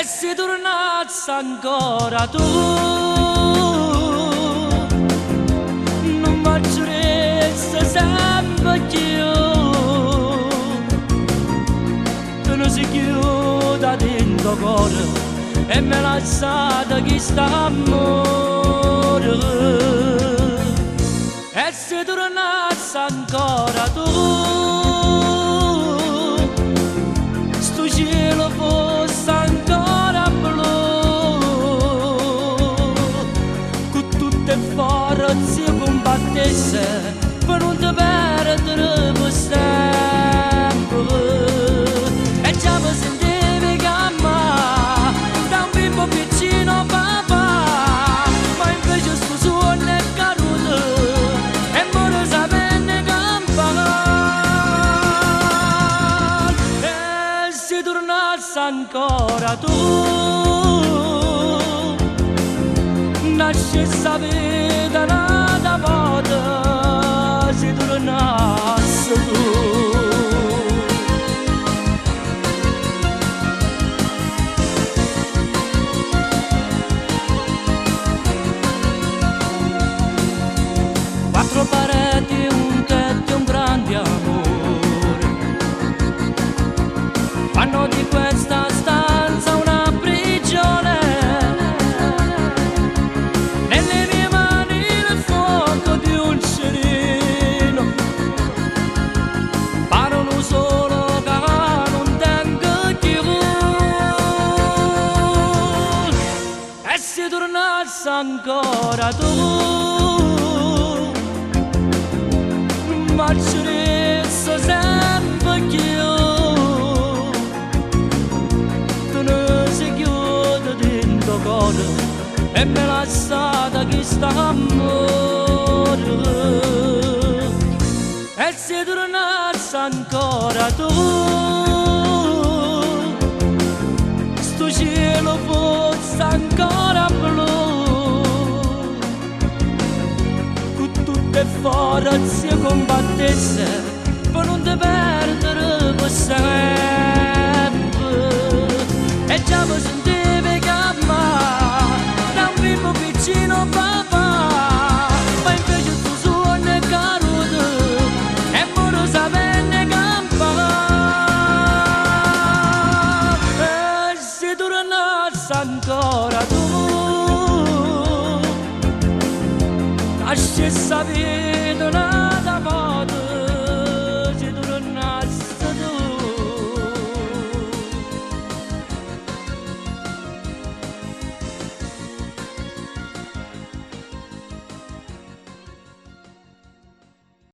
si turnasse ancora tu Nun m'accirisse sempe cchiù Tu nun si chiusa dint' 'o core E m'he lassato chist'ammore E si turnasse ancora tu Stu cielo fosse ancora blu Cu tutt' 'e forze io cumbattesse Pe nun te perdere pe sempe E già me sentevo 'e chiammà Da un bimbo piccino a papà Ma invece stu suonno è caduto E more sapenne campà E si turnasse ancora tu Nascesse 'a vita n'ata vota Si turnasse tu. Quattro pareti, un tetto e un grande amore Fanno di questa stanza una prigione Nelle mie mani il fuoco di un cerino Pare nu sole ca nun tengo cchiù E si turnasse ancora tu M'accirisse sempe cchiù Tu ne si chiude dint' 'o core E m'he lassato chist'ammore E si turnasse ancora tu Stu cielo fosse ancora blu Cu tutt' 'e forze io cumbattesse Pe nun te perdere pe sempe E già me sentevo 'e chiammà Da un bimbo piccino a papà Ma invece stu suonno è caduto E more sapenne campà E si turnasse ancora tu Nascesse 'a vita.